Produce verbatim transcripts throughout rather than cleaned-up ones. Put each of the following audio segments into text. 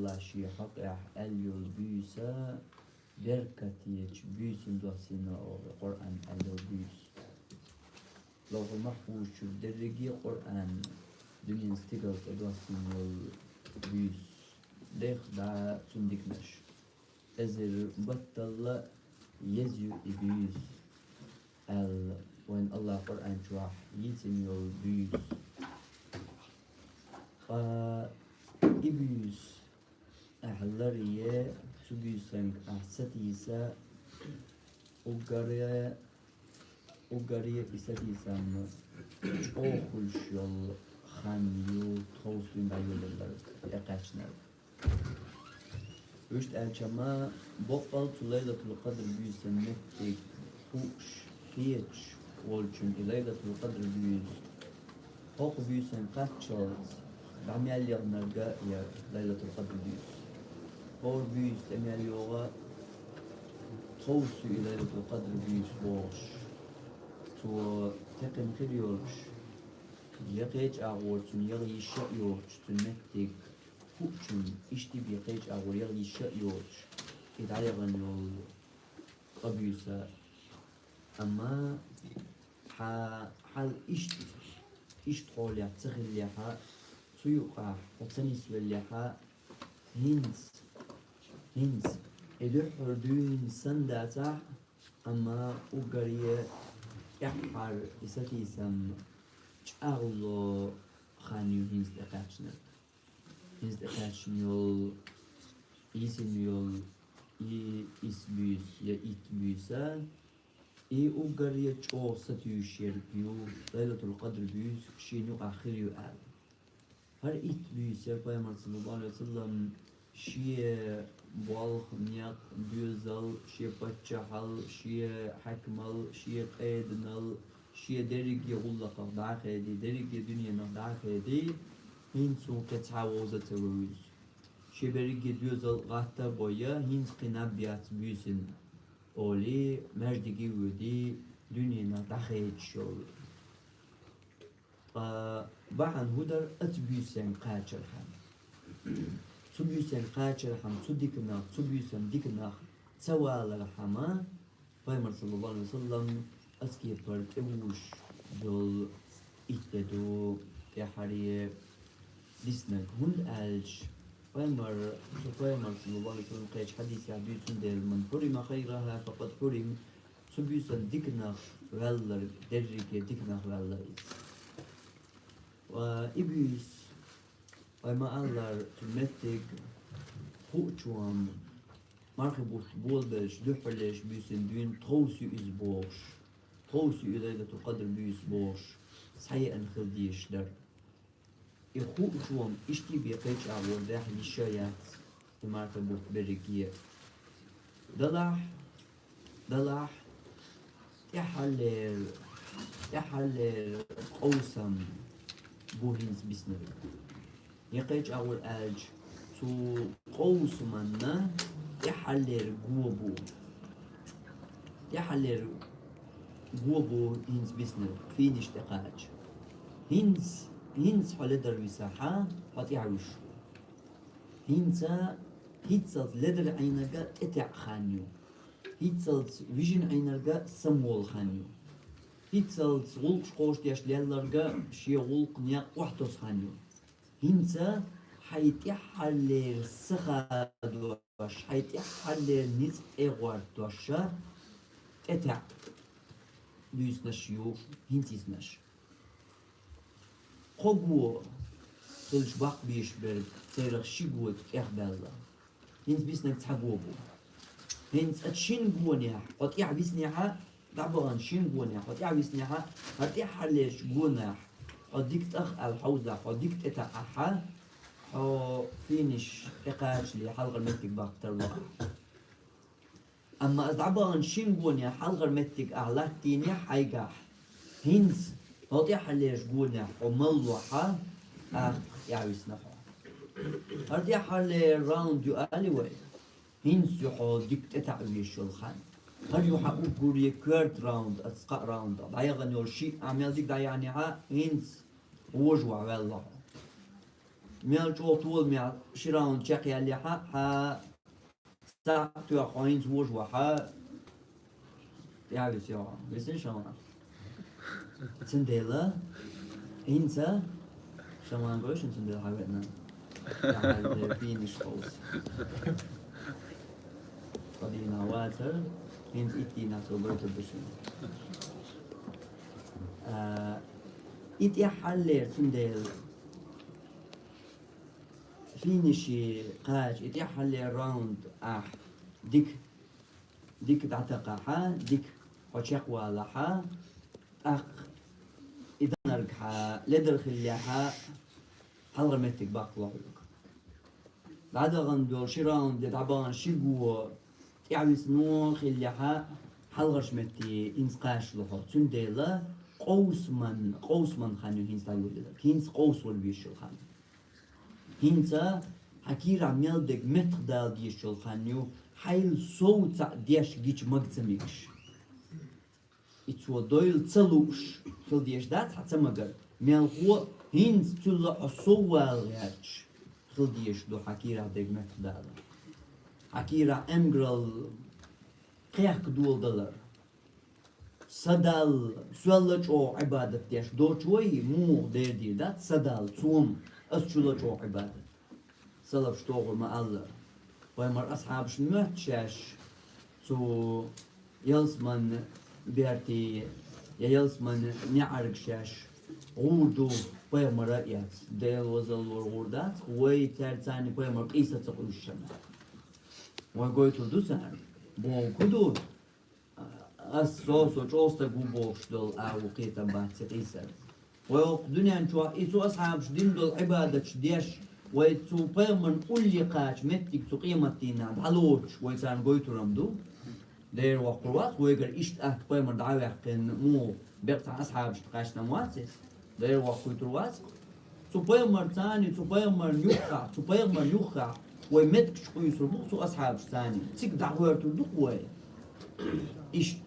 Аллахӏа шен хьакъехь аьлла йолу буьйса беркатечу буьйсанна доссийна олу Къуръан аьлла йолу буьйса. Лавхьул-Махьфуза чуьра дерриге а Къуръан дуьненан стигала тӀедоссийна йолу буьйса. Дехха дӀа цуьнан диканаш. Эзар батталла еза ю и буьйса аьлла, вайна Аллахӏа Къуръан чохь йийцина йолу буьйса. Ткъа и буьйса ахьа ларъе, цу буьйсанга ахьа сатийса, уггаре, уггаре и сатийсам чӀогӀа хуьлуш йолу хан ю тховса дуьйна дӀайолаелларг, тӀекхаьчнарг. Вуьшта аьлча-м, боккъал цу Лайлатул-Къадр буьйсан меттиг хууш, хеташ волчун и Лайлатул-Къадр буьйса хӀокху буьйсан кхаччалц дӀа мел яхнарг а яра Лайлатул-Къадр буьйса. ХӀора буьйса тӀе мел йогӀу тховса ю и Лайлатул-Къадр буьйса бохуш, цо текхина хир йолуш, я кхечу агӀор цуьнан яла йиш а йоцуш, цуьнан меттиг хуучун, иштта бен кхечу агӀор яла йиш а йоцуш, и дӀаяхана йолу къобуьйса. Амма хьан хьал иштта, иштта хьолехь ца хиллехь а, цу юкъахь хьо ца нисвеллехь а, хӀинца, хӀинца и дуьххьара дуьйна санна дацахь, амма уггаре тӀаьххьара и сатийсам чӀагӀло хан ю хӀинца тӀекхаьчнарг. ХӀинца тӀекхаьчна йолу, йисина йолу и исс буьйса я итт буьйса, и уггаре чӀогӀа сатуьйсуш ерг ю, Лайлатул-Къадр буьйса шена юкъахь хир ю аьлла. ХӀара итт буьйса яра Пайхамар, саллаллаху Ӏалайхи ва саллам, шен болх, некъ, доьзал, шен паччахьал, шен хьаькамал, шен къеданал, шен дерриге гӀуллакхах дӀа а хедий, дерриге дуьненах дӀа а хедий, хӀинца цунна кхин цхьа вовза а ца вевза. Шен берриге доьзал гӀатта а бойъа, хӀинца кхин наб яц буьйсанна, олий, маьждиге а воьдий, дуьненах дӀахедаш йолу. Ткъа бахьана хӀун дара оцу буьйсанга кхачархьама? Цу буьйсанга кхачархьама, цу диканах, цу буьйсан диканах ца валархьама, Пайхамар, саллаллаху Ӏалайхи ва саллам, оцу кепара тӀевужуш йолу итт де ду тӀаьххьара диснарг. ХӀунда аьлча Пайхамар, цу Пайхамар, саллаллаху Ӏалайхи ва саллам, кхечу хьадисехь дуьйцун дела: «Ман хьурима хайрахьа, факъад хьурим». Цу буьйсан диканах ваьлларг, дерриге диканах ваьлла иза. Ва и буьйса, вай ма-аллара, цу меттиг хуучун, мархи бутт болабелча дуьххьарлерчу буьйсанна дуьйна тховса ю иза бохуш, тховса ю и Лайлатул-Къадр буьйса бохуш, схьаеана хила дезаш дара. И хуучун иштта бен кхечу агӀор дахьа йиш а яц, и мархи бутт берриге а. Далахь, далахь, тӀаьххьарлера, тӀаьххьарлера къовсам бу хӀинца биснарг. Я кхечу агӀор аьлча, цу къовсаманна тӀаьххьарлера го бу. ТӀаьххьарлера го бу хӀинца биснарг, финиш тӀекхача. ХӀинца, хӀинца хьо ледар висахь, хьо тӀаьхьавуьсуш ву. ХӀинца хӀинццалц ледар Ӏийнарг тӀетаьӀа хан ю. ХӀинццалц вижина Ӏийнарг самаволу хан ю. ХӀинццалц гӀуллакхаш кхочушдеш лелларг шен гӀуллакх, некъ охьатосу хан ю. ХӀинца хьайн тӀаьххьарлера са хадош, хьайн тӀаьххьарлера ницкъ тӀе а гӀортош, тӀетаьӀа буьйсанаш ю хӀинца йиснарш. Кхо го хилча бакъ беш берг, церах ши го тӀехбаьлла. ХӀинца биснарг цхьа го бу. ХӀинца оцу шина гонехь хьо тӀаьхьа виснехь, дӀабахана шина гонехь хьо тӀаьхьа виснехь, хьан тӀаьххьарлерчу гонехь хьо дика тӀах аьлла хьовзахь, хьо дика тӀетаьӀахь, хьо финиш тӀекхачале хьалхара меттиг баккха тарло ахь. Амма аса дӀабахана шина гонехь хьалхара меттиг ахь латтийнехь хьайгахь, хӀинца хьо тӀаьххьарлерчу гонехь хьо маллохь, ахь тӀаьхьависна хьо. ХӀара тӀаьххьарлера раунд ю али вай. ХӀинца ю хьо дика тӀетаьӀа везаш йолу хан. ХӀара ю хьан уггаре коьрта раунд, оцу кхаа раундах дӀаяхана йолу шиъ ахь мел дика дӀаяьхьнехь, хӀинца вожа ваьлла хьо. Мел чӀогӀа толамехь ши раунд чекхъяьллехьа, хьа цхьаъ тоьхна хьо хӀинца вожавахьа, тӀаьхьа висна йоӀ. Висина шаман? Цундела хӀинца шаман гой шуна, цундела хьавеана. Тахьалле финиш хьовса. Ткъа дийнахь вацар, хӀинца итт дийнахь цо гойтур ду шуна. А, и тӀаьххьаллера цундела финиши кхача, и тӀаьххьаллера раунд ахь дика, дика дӀатакхахьа, дика хьо чекхвалахьа, тӀаккха и данарг хьа ледар хиллехьа, хьалхара меттиг баккхалахь хьоьга. ДӀадахана долу ши раунд де дӀабахана ши го тӀаьхьависна хиллехьа, хьалхарчу метте хӀинца кхачалахь хьо. Цундела къовсаман, къовсаман хан ю хӀинца дӀайолаелларг. ХӀинца къовсавала везаш йолу хан ю. ХӀинца хьан кийрахь мел дерг меттахдала дезаш йолу хан ю, хьайл сов цхьаъ деш гича мага ца мегаш. И цо дойла ца лууш хила дезаш дац хьан ца магар. Мелхо а хӀинца цуьлла хьо сов вала гӀерташ хила дезаш ду хьан кийрахь дерг меттахдала. Хьан кийрахь эмгарал, кхехка доладалар. Са Далла, соьлла чӀогӀа Ӏибадат деш доцуш вай, муха дер дийр дац, Са Далла, цо-м ас чуьлла чӀогӀа Ӏибадат. Салафаш тохур ма-аллара. Пайхамар асхьабашна моьтту шаьш цу ялсаманин берте я ялсаманин неӀарга шаьш гӀур ду пайхамара а эцна. Делан везаллора гӀур дац, вай цаьрца цхьаьна пайхамар къийса ца къуьйсуш санна. Вай гойтур ду царна. Бохург хӀун ду? Ас со, со чӀогӀа стаг ву бохуш долу агӀо кхетам бац и къийсар. Вай хӀокху дуьнен чохь и цу асхьабаша дина долу Ӏибадаташ деш, вай цу пайхамарна улле кхача меттиг цу къематдийнахь дӀалоцуш, вай царна гойтуран ду. Дера воккхур вац, вайгара иштта атта пайхамар дӀа а ваьккхина, муха беккъа цхьа асхьабашна кхаьчна ма вац иза. Дера воккхуьйтур вац. Цу пайхамарца цхьаьна, цу пайхамарна юххехь, цу пайхамарна юххехь, вай меттигаш къуьйсур бу цу асхьабашца цхьаьна. Цига дӀагӀоьртур ду-кх вай. Иштта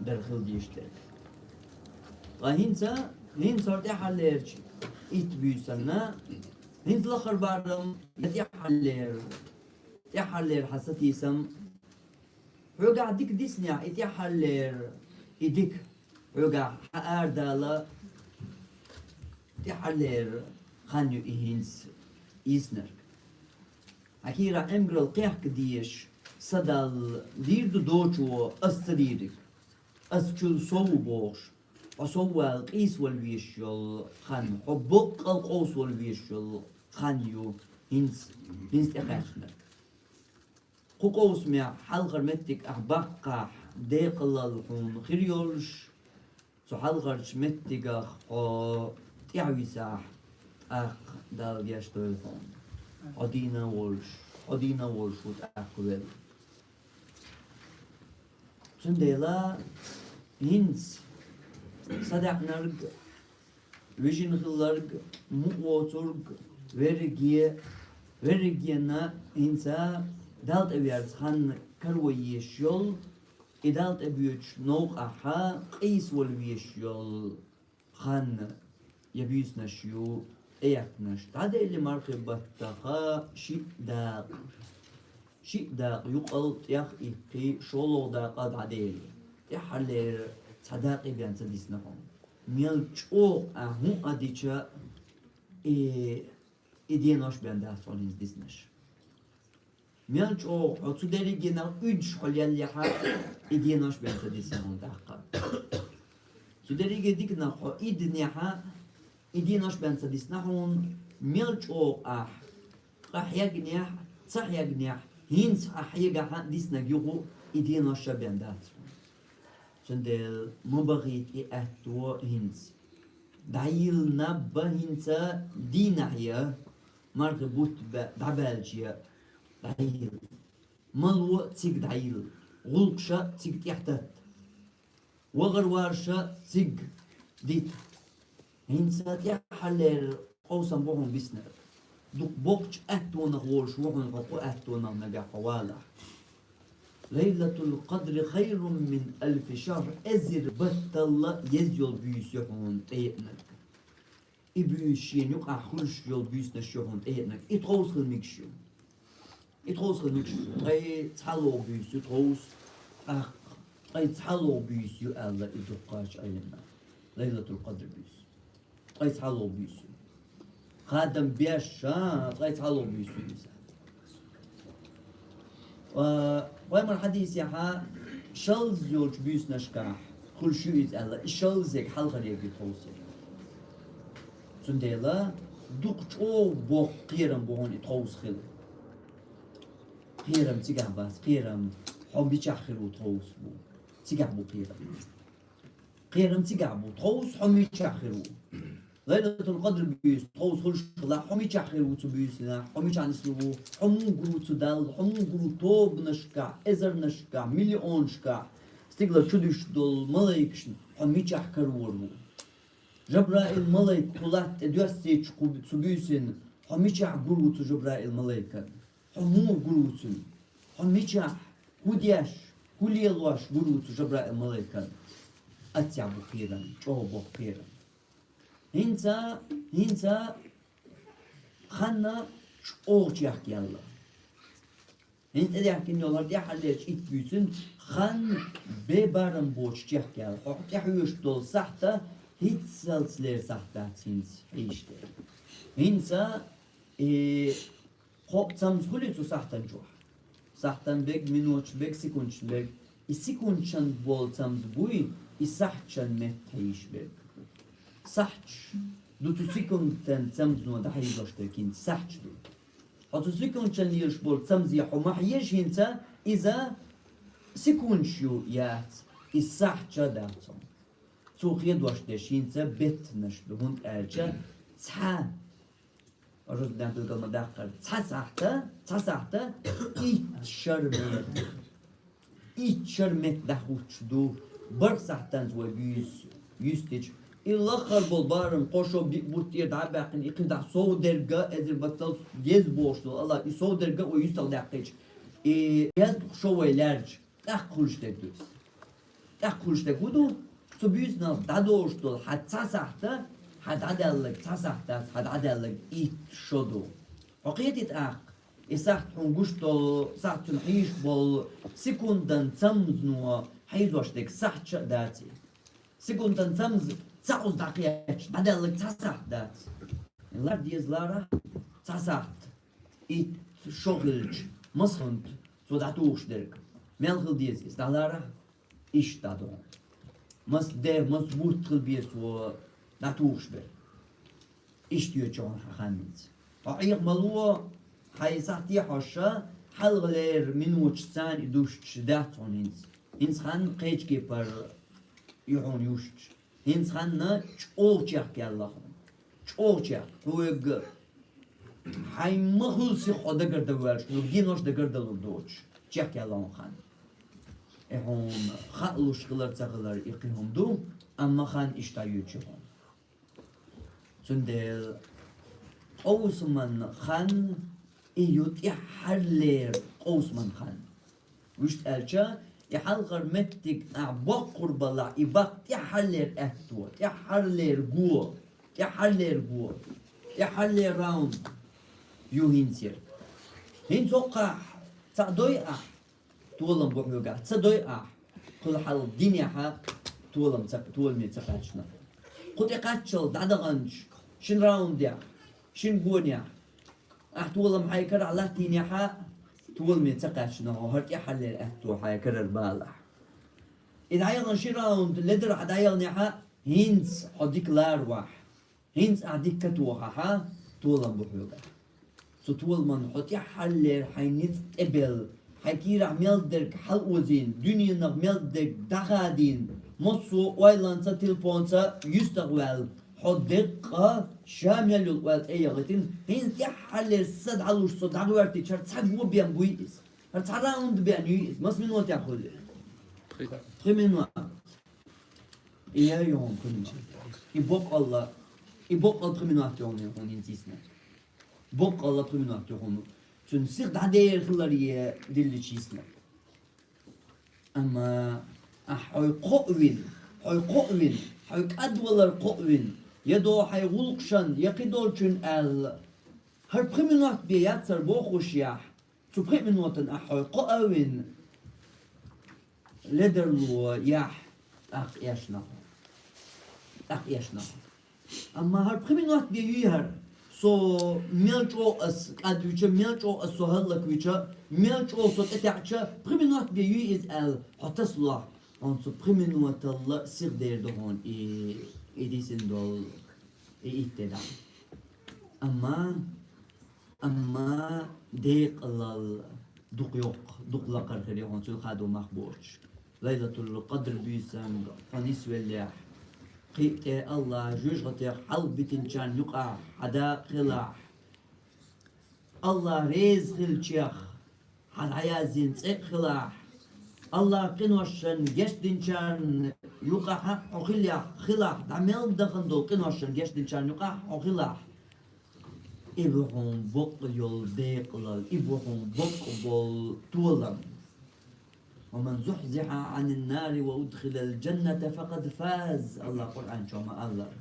дар хила дезаш дерг. Ткъа хӀинца, хӀинца хӀара тӀаьххьарлерчу итт буьйсанна, хӀинца лахара барам я тӀаьххьарлера, тӀаьххьарлера хьан сатийсам, хьоьгахь дика диснехь, и тӀаьххьарлера, и дика хьоьгахь хьан арадала, тӀаьххьарлера хан ю и хӀинца йиснарг. Хьан кийрахь эмгарал кхехка дезаш, Са Далла, дийр ду доцуш, ас ца дийриг. Ас чул сов ву бохуш, хьо сов вала къийсавала везаш йолу хан, хьо боккъал къовсавала везаш йолу хан ю хӀинца, хӀинца тӀекхаьчнарг. Кху къовсамехь хьалхара меттиг ахь баккхахь, декъалалла хьуна хир йолуш, цу хьалхарчу меттигах хьо тӀаьхьависахь, тӀаккха Далла гечдойла хьуна. Хьо дийна а волуш, хьо дийна а волуш ву тӀаккха велла. Цундела хӀинца садаӀнарг, вижина хилларг, мукъа воцург, верриге, верригенна хӀинца Далла тӀе верза хан каро езаш йолу, и Далла тӀе боьдучу новкъахь къийсавала везаш йолу хан я буьйсанаш ю тӀеэхнаш. ДӀаделли мархи баттаха шиъ дакъа. Шиъ дакъа юкъал тӀех иккхи, шолгӀа дакъа дӀаделли. ТӀаьххьарлера цхьа дакъе бен ца дисна хьуна. Мел чӀогӀа ахь хӀун а дича, и, и денош бен дац хьуна хӀинца диснаш. Мел чӀогӀа хьо цу дерригенах уьдуш хьо леллехьа, и денош бен ца дисна хьуна тӀаккха. Цу дерриге диканах хьо идинехьа, и денош бен ца дисна хьуна, мел чӀогӀа ахь къа хьегнехь, ца хьегнехь, хӀинца ахь хьегахьа диснарг юха и денош а бен дац хьуна. Цундела ма бахийта и аьтто хӀинца. ДӀайилла наб бан хӀинца дийнахь я, мархи бутт бе-, дӀабаьлча я дӀайилла. Мало а цига дӀайилла, гӀуллакхаш а цига тӀехтатта, вахарварш а цига дита. ХӀинца тӀаьххьарлера къовсам бу хьуна биснарг. Дукха боккхачу аьттонах волуш ву хьуна хьо кху аьттонах нагахь хьо валахь. Лайлатул-Къадри хайрун мин алфи шахр, эзар батталла еза йолу буьйса ю хьуна тӀееанарг. и буьйса шена юкъахь хуьлуш йолу буьйсанаш ю хьуна тӀеэцнарг. И тховса хила мегаш ю. И тховса хила мегаш ю. Ткъе цхьалгӀа буьйса ю тховса, тӀаккха ткъе цхьалгӀа буьйса ю аьлла и дуккхачу Ӏеламнаха. Лайлатул-Къадр буьйса. Ткъе цхьалгӀа буьйса ю. Хадам беш, а, ткъе цхьалгӀа буьйса ю иза. Ва пайхамар хьадисехь шалза йолчу буьйсанашкахь хуьлуш ю иза аьлла, и шалзег хьалхарниг ю тховсаниг. Цундела дукха чӀогӀа боккха кхерам бу хьуна и тховса хила. Кхерам цигахь бац, кхерам хьо мичахь хир ву тховса бу. Цигахь бу кхерам. Кхерам цигахь бу, тховса хьо мичахь хир ву. Лайлатул-Къадр буьйса тховса хуьлуш хилахь, хьо мичахь хир ву цу буьйсанехь, хьо мичахь нислур ву, хьо муха гур ву цу Далла, хьо муха гур ву тобанашкахь, эзарнашкахь, миллионашкахь стигалара чу дуьсуш долу малайкашна, хьо мичахь карор ву. Жабраил-малайк кху латта тӀе доьссича кху, цу буьйсанна, хьо мичахь гур ву цу Жабраил-малайкана? Хьо муха гур ву цунна? Хьо мичахь, хӀун деш, хӀун лелош гур ву цу Жабраил-малайкана? Аццехь бу кхерам, чӀогӀа боккха кхерам. ХӀинца, хӀинца хан чӀогӀа чехка яьлла. ХӀинца тӀедехкина йолу хӀара тӀаьххьарлерчу итт буьйсанна хан бен барам боцуш чехка яьлла. Хьо тӀехьоьжуш долу сахьт хӀинццалц лерина сахьт дац хӀинца хьийзаш дерг. ХӀинца, э, кхо цамза хуьлий цу сахьтан чохь? Сахьтан берг, миноташ берг, секундаш берг. И секундашан болу цамза буй, и сахьташан метта хьийзаш берг. Сахьташ ду цу секундашан цамзано дӀахьийзош дерг хӀинца, сахьташ ду. Хьо цу секундашан лелаш болу цамзе хьо ма хьежа хӀинца, иза секундаш ю, яц, иза сахьташ а дац хьуна. Цо кхедош дерш хӀинца беттанаш ду, хӀунда аьлча цхьа, Рузбан билгал ма-даккхара, цхьа сахьта, цхьа сахьта итт шар метта. Итт шар метта дӀахӀуттуш ду бархӀ сахьтанца вай буьйса юьстича. И лаххара болу барам кхо шо биъ бутт тӀера дӀа а баьккхина, и кхин дӀа сов дерг а, эзар баттал деза бохуш долу АллахӀ, и сов дерг а вай юьстах даьккхича, и дезткъа шо вай лаьрча, тӀаккха хуьлуш дерг ду иза. ТӀаккха хуьлуш дерг хӀун ду? Цу буьйсанах дӀадолуш долу хьан цхьа сахьта, хьан дӀадаьлларг цхьа сахьт дац, хьан дӀадаьлларг итт шо ду. Хьо кхетий тӀаккха? И сахьт хьуна гуш долу, сахьт цуьнан хьийзаш болу секундан цамзано хьийзош дерг сахьташ а дац и. Секундан цамза цхьаъ уза дӀакхетча, дӀадаьлларг цхьа сахьт дац. Лар деза ларахь цхьа сахьт, итт шо хилча, маса хӀунда цо дӀатухуш дерг? Мел хила деза иза дӀаларахь? Иштта дӀадоху. Маса де, маса бутт хила беза цо дӀатухуш берг? Иштта йоьду хьуна хьан хан хӀинца. Хьо Ӏеха ма ло, хьайн сахьте хьожуш, хьалхалера миноташца и дуьстуш дац хьуна хӀинца. ХӀинца хан кхечу кепара ю хьуна юьстуш. ХӀинца хан чӀогӀа чехка яьлла хьуна. ЧӀогӀа чехка. Хьоьга хьайн ма хуьлу сиха хьо дагардан воьлча, хьоьга денош дагардалур доцуш чехка яьлла хьуна хан. И хьуна хаалуш хилар ца хилар и кхин хӀума ду, амма хан иштта йоьду хьуна. Цундела къовсаман хан и ю тӀаьххьарлера къовсаман хан. Вуьшта аьлча, и хьалхара меттиг ахь боккхур балахь, и баккха тӀаьххьарлера аьтто, тӀаьххьарлера го, тӀаьххьарлера го, тӀаьххьарлера раунд ю хӀинца ерг. ХӀинца хӀокхахь цхьаъ дой ахь, толам бу хьоьгахь, ца дой ахь, кхул хьал динехьа толам ца, толаме ца кхаьчна. Кху тӀе кхаччалц дӀадаханчу шина раундехь, шина гонехь, ахь толам хьайн карахь латтийнехьа, толаме ца кхаьчна хьо, хӀара тӀаьххьарлера аьтто хьайн карара балахь. И дӀаяхана ши раунд ледарахь дӀаяханехьа, хӀинца хьо дика лара вахь. ХӀинца ахь дика тохахьа, толам бу хьоьгахь. Цу толаман хьо тӀаьххьарлера хьайн ницкъ тӀебелла, хьайн кийрахь мел дерг хьалаозийна, дуьненах мел дерг дӀахадийна, массо а ойланца, телефонца юьстах ваьлла, хьо деккъа ша мел йолу ойла тӀе яхийтина, хӀинца тӀаьххьарлера са дӀалуш со дӀагӀоьртича, хӀара цхьа го бен буй иза. ХӀара цхьа раунд бен юй иза. Маса минотехь хуьлу? Пхи минот. И я йогӀун кхуьнан. И боккъалла, и боккъалла пхи минот йогӀун хьуна хӀинца йисна. Боккъалла пхи минот йогӀун. Цуьнан сиха дӀадер хиларе диллича йисна. Амма ахь хьой кхоъ вина, хьой кхоъ вина, хьой кӀадвалар кхоъ вина, я догӀа хьай гӀулакхашна, я кхыдолчунна аьлла, хӀара пхи минот бе яцар бохушехь, цу пхи минотана ахь хьой кхоъ а вина, ледарло яхь, тӀаккха эшна хьо. ТӀаккха эшна хьо. Амма хӀара пхи минот бе юй хӀара, со мел чӀогӀа ас кӀадвича, мел чӀогӀа ас со хӀаллаквича, мел чӀогӀа со тӀетаьӀча, пхи минот бе юй иза аьлла, хьо тасалахь, хьуна цу пхи миноталла сиха дер ду хьуна и, и дисина долу, и итт де дӀа. Амма Амма декъалал дукха йоккха, дукха лакхара хир ю хьуна цуьнан хадо мах боцуш. Лайлатул-Къадр буьйсанга хьо нисвеллехь, кхин а тӀе АллахӀа жоьжахатех хьалбитинчарна юкъахь хьан дакъа хилахь. АллахӀ реза хилчех хьан дӀаязйина цӀе а хилахь. АллахӀа къиношна гечдинчарна юкъахь хьо хилахь, хилахь, дӀа мел дахана долу къиношна гечдинчарна юкъахь хьо хилахь. И бу хьуна боккъал йолу декъалал, и бу хьуна боккъал болу толам. «Ва ман зухьзихьа Ӏанин нари ва удхилал джанната факъад фаз», АллахӀа Къуръан чохь ма-аллара.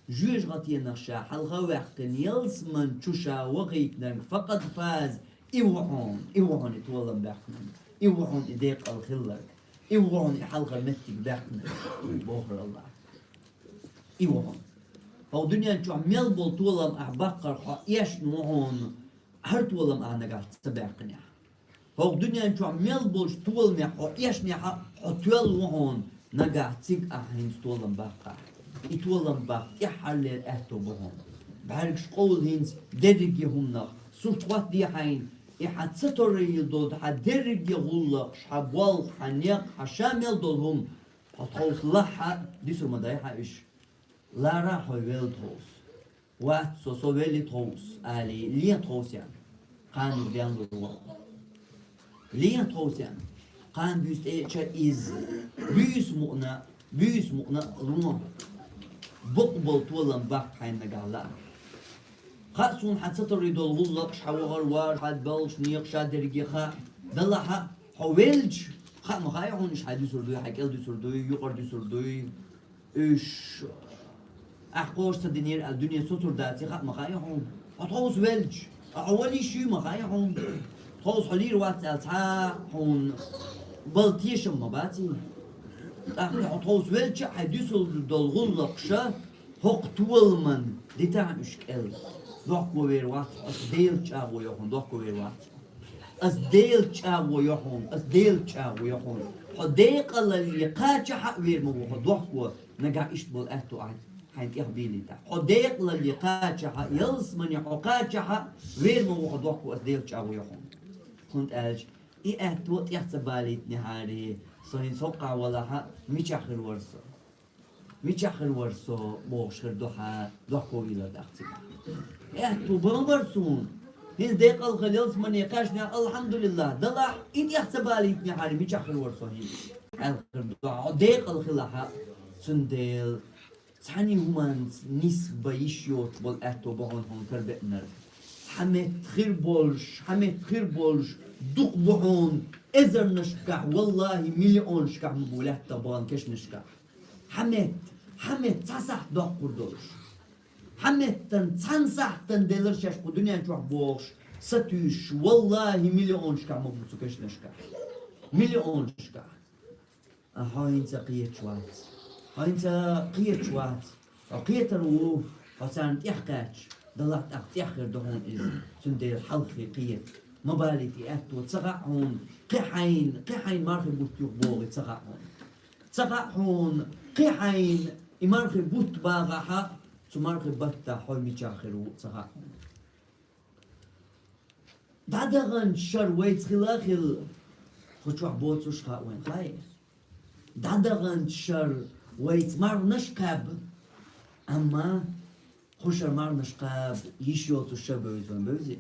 Жоьжахатенах ша хьалха а ваьккхина, ялсаман чу ша вахийтинарг факъад фаз, и ву хьуна, и ву хьуна и толам баьккхинарг, и ву хьуна и декъал хилларг, и ву хьуна и хьалха меттиг баьккхинарг, бохура АллахӀа. И ву хьуна. ХӀокху дуьнен чохь мел болу толам ахь баккхарх хьо эшна ву хьуна, хӀара толам ахь нагахь ца баьккхинехь. ХӀокху дуьнен чохь мел болчу толамех хьо эшнехь а хьо тоьлла ву хьуна, нагахь цига ахь хӀинца толам баккхахь. И толам баккха тӀаьххьарлера аьтто бу хьуна. БӀаьргаш къовла хӀинца дерриге хӀуманах, сурт хӀоттаде хьайна, и хьан ца торийла долу хьан дерриге гӀуллакхаш, хьан болх, хьан некъ, хьан ша мел долу хӀума, хьо тховса лахь а, дисур ма дай хьан уьш. Лара хьо велла тховса. Вац со, со велли тховса, алий, лен тховсехь. Кхана денлур ву. Лен тховсехь. Кхана буьйса тӀе а ча иза. Буьйса мукъна, буьйса мукъна а лон. Бакъ болу толам баккха хьайна нагахь лаахь. Хаьа суна хьан ца торий долу гӀуллакхаш, хьан вахар вар, хьан болуш некъаш а дерриге хаьа. Далахь а, хьо велча, хаьа ма хаьа хьуна уьш хьан дуьсур дуй, хьан кӀел дуьсур дуй, юкъара дуьсур дуй. Уьш ахь кхоша ца динера аьлла, дуьне соцур даций хаьа ма хаьа хьуна. Хьо тховса велча, хьо вала йиш юй ма хаьа хьуна. Тховса хьо лийр вац аьлла цхьа а хьуна бала тешам ма баций. ТӀаккха хьо тховса велча а хьайн дуьсур долу гӀуллакхаш а хӀокху толаман дитахь уьш кӀел. Дохко вер вац хьо, аса Делан чӀагӀо йо хьуна, дохко вер вац хьо. Ас Делан чӀагӀо йо хьуна, ас Делан чӀагӀо йо хьуна. Хьо декъалалле кхачахь а вер ма ву хьо дохко, нагахь иштта болу аьтто ахь хьайна тӀех бийлийтахь. Хьо декъалалле кхачахь а, ялсамане хьо кхачахь а вер ма ву хьо дохко, ас Делан чӀагӀо йо хьуна. ХӀунда аьлча и аьтто тӀех ца балийтинехьарий, со хӀинца хӀоккхахь валахь а, мичахь хир вара со? Мичахь хир вара со бохуш хир ду хьан дохко вийлар тӀаккха цига. Аьтто бан бара суна. ХӀинца декъал хила ялсамане кхаьчнехь, алхьамдулиллахӀ, далахь, и тӀех ца балийтинехьарий, мичахь хир вара со хӀинца? Аьлла хир ду хьо декъал хилахь а, цундела цхьаьна хӀуманца нисбан йиш йоцуш болу аьтто бу хьуна хьуна карабеанарг. Хьан метта хир болуш, хьан метта хир болуш дукха бу хьуна эзарнашкахь, валлахӀи, миллионашкахь ма бу лаьттах бахана кешнашкахь. Хьан метта, хьан метта цхьа сахьт доккхур долуш. Хьан меттан цхьана сахьтана делира шаьш кху дуьнен чохь бохуш, сатуьйсуш, валлахӀи, миллионашкахь ма бу цу кешнашкахь. Миллионашкахь. А хьо хӀинца кхеташ вац. Хьо хӀинца кхеташ вац. Хьо кхетар ву, хьо царна тӀехкхаьчча, далахь тӀаккха тӀех хир ду хьуна иза. Цундела хьалххе кхета. Ма балийта и аьтто, ца хаьа хьуна, кхин хьайна, кхин хьайна мархи бутт юхабогӀий ца хаьа хьуна. Ца хаьа хьуна, кхин хьайна и мархи бутт багӀахь а, цу мархи баттахь хьо мичахь хир ву ца хаьа хьуна. ДӀадаханчу шарахь вайца хила а хилла, кху чохь боцуш хаьа вайн, хаьий? ДӀадаханчу шарахь вайца марханаш а кхаьбна, амма кху шарахь марханаш кхаба йиш йоцуш ша бевза вайн, бевзий?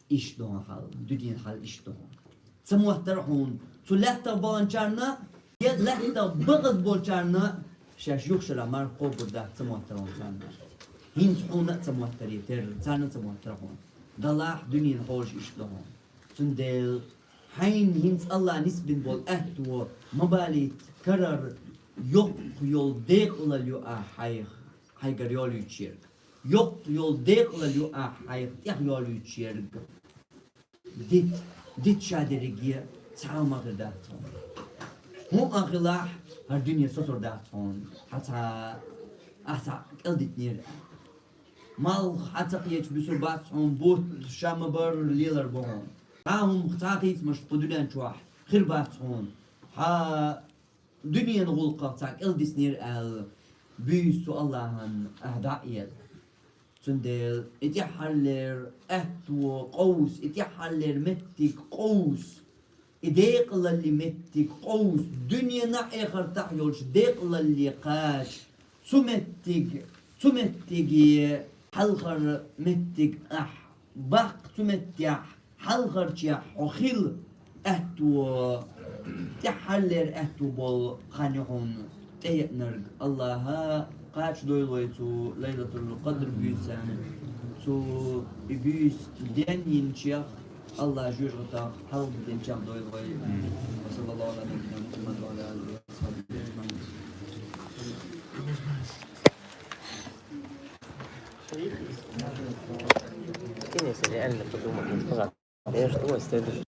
Иштта ду хьуна хьал, дуьненан хьал иштта ду хьуна. Ца моттара хьуна, цу лаьттах баханчарна, я лаьттах бакъаза болчарна, шаьш юха шарахь марха кхобур дац ца моттара хьуна царна. ХӀинца хьуна а ца моттарий терра, царна а ца моттара хьуна. Далахь дуьненан хьожа иштта ду хьуна. Цундела хьайна хӀинца АллахӀа нисбина болу аьтто ма балийта карара, Йоккха йола декъалалла ю ахь хьайх, хьайгара йолуьйтуш ерг. Йоккха йола декъалалла ю ахь хьайх тӀехь йолуьйтуш ерг. Диц, диц ша дерриге цхьа а ма хир дац хьуна. ХӀун а хилахь, хӀара дуьне сацор дац хьуна. Хьан цхьа, ахь цхьа кӀел дитинера. Малх хьан ца кхеташ буьсур бац хьуна, бутт ша ма-барра лелар бу хьуна. Цхьа а хӀума, цхьа а хийцамаш кху дуьнен чохь хир бац хьуна. Хьан дуьненан гӀуллакхах цхьа кӀел дисинера аьлла, буьйса цу Аллахьан ахь дӀа а елла. Цундела и тӀаьххьарлера аьтто къовса, и тӀаьххьарлера меттиг къовса, и декъалаллин меттиг къовса, дуьненахь а эхартахь а йолчу декъалалле кхача, цу меттиг, цу меттиге хьалхара меттиг ахь баккха, цу меттехь хьалхарчех хьо хила аьтто, тӀаьххьарлера аьтто болу хан ю хьуна тӀееанарг. Аллахьа кхачадойла вай цу Лайлатул-Къадр буьйсанна, цу и буьйса денйинчех Аллахьа жоьжахатех хьалхадинчех дойла вай. Ва саллаллаху ала набийина Мухаммад ва ала алихи ва асхьабихи ажмаин. Скинь, если реально подумать, не сказать. Я жду, а следующий.